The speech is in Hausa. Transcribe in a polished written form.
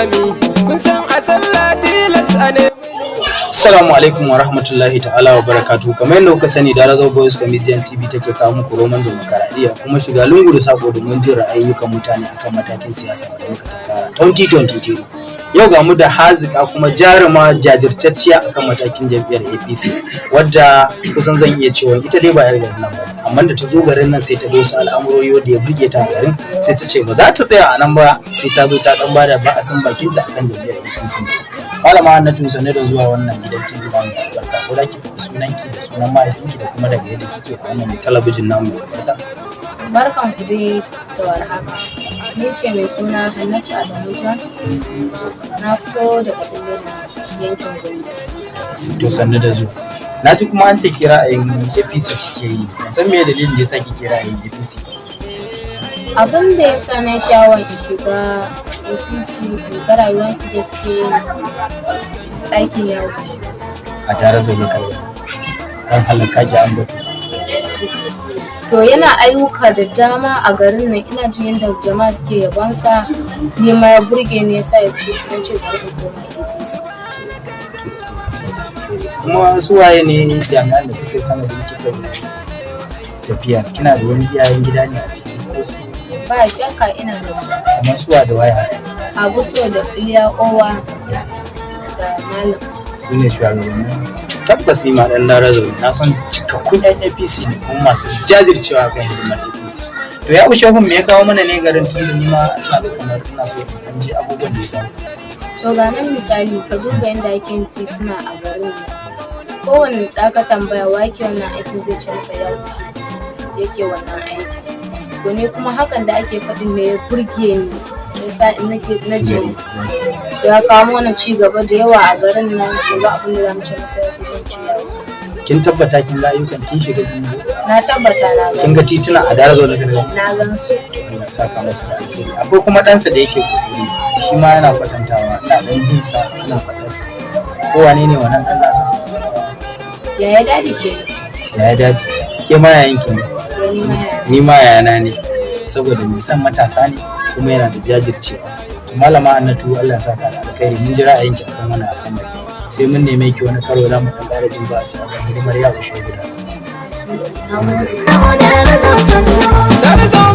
limami. Kun san a sallah tilas a nemi. Assalamu alaikum wa rahmatullahi ta'ala wa barakatu. Kamar yadda kuka sani, Darazo Boys Comedian TV take kawo muku roman demokaradiyya, kuma shiga lungu da sako domin jin ra'ayyukan mutane akan matakin siyasa da muka tunkara 2023. Yau ga mu da hazika kuma jaruma jajirtacciya akan matakin jam'iyyar APC, wadda kusan zan iya cewa ita dai ba 'yar garin nan ba, amma da ta zo garin nan sai ta ga wasu al'amurori wanda ya burge ta a garin, sai ta ce ba za ta tsaya a nan ba sai ta zo ta dan bada ba'asin bakinta akan jam'iyyar APC. Malama Hannatu, sanne da zuwa wannan gidan TV namu mai albarka. Ko za ki faɗi sunanki da sunan mahaifinki da kuma daga yadda kike a wannan talabijin namu mai albarka? Barkan ku dai da warhaka. Ni ce mai suna Hannatu Adamu John. Na fito daga Billiri, yankin Gombe. To, sannu da zuwa. Na ji kuma an ce ki ra'ayin APC kike yi. Ban san me dalilin da yasa kike ra'ayin APC ba. Abin da ya sa na sha'awar in shiga APC, in ga rayuwarsu da suke yi, aikin ya wuce. A Darazo Local, dan halaka ki an batu. To, yana ayyuka da dama a garin nan. Ina jin yadda jama'a suke yabonsa, ni ma ya burge ni, yasa ya ce na ce bari in koma APC. Kuma su waye ne jami'an da suke sanadin kika zo tafiya? Kina da wani iyayen gida ne a ciki ko su? Ba shakka ina da su. Kamar suwa da waya? Abu So da Iliya Owa da Malam. Su ne shugabannin. Tabbas ni ma dan Darazo ne, na san cikakkun yan APC ne kuma masu jajircewa kan hidimar APC. To, ya ushe me ya kawo mana ne garin? Tun da ni ma ina ga kamar ina so in dan ji abubuwan da ya kawo. To, ga nan misali, ka duba yadda ake yin tituna a garin nan. Kowane da ka tambaya wa yake wannan aikin, zai ce maka ya wuce yake wannan aiki. To, ni kuma hakan da ake faɗin ne ya burge ni, yasa in nake na ce ya kawo mana ci gaba da yawa a garin nan. To, ba abin da zamu ce masa sai zan ce ya Kin tabbata kin ga ayyukan? Kin shiga, kin ga? Na tabbata na ga. Kin ga tituna a Darazo da garin? Na gan su. Allah ya saka masa da alheri. Akwai kuma ɗansa da yake kokari, shi ma yana kwatantawa, ina ɗan jin sa ana faɗarsa. Ko wane ne wannan ɗan nasa? Yaya Dadi ke. Yaya Dadi. Ke ma yayin ki ne? Ya ni ma yaya. Ni ma yayana ne, saboda mai son matasa ne kuma yana da jajircewa. To, malama Annatu, Allah ya saka da alkhairi. Mun ji ra'ayinki akan wannan al'amari. Sai mun neme ki wani karo, za mu dan ƙara jin ba a akan hidimar ya ushe guda. Na gode. Darazo.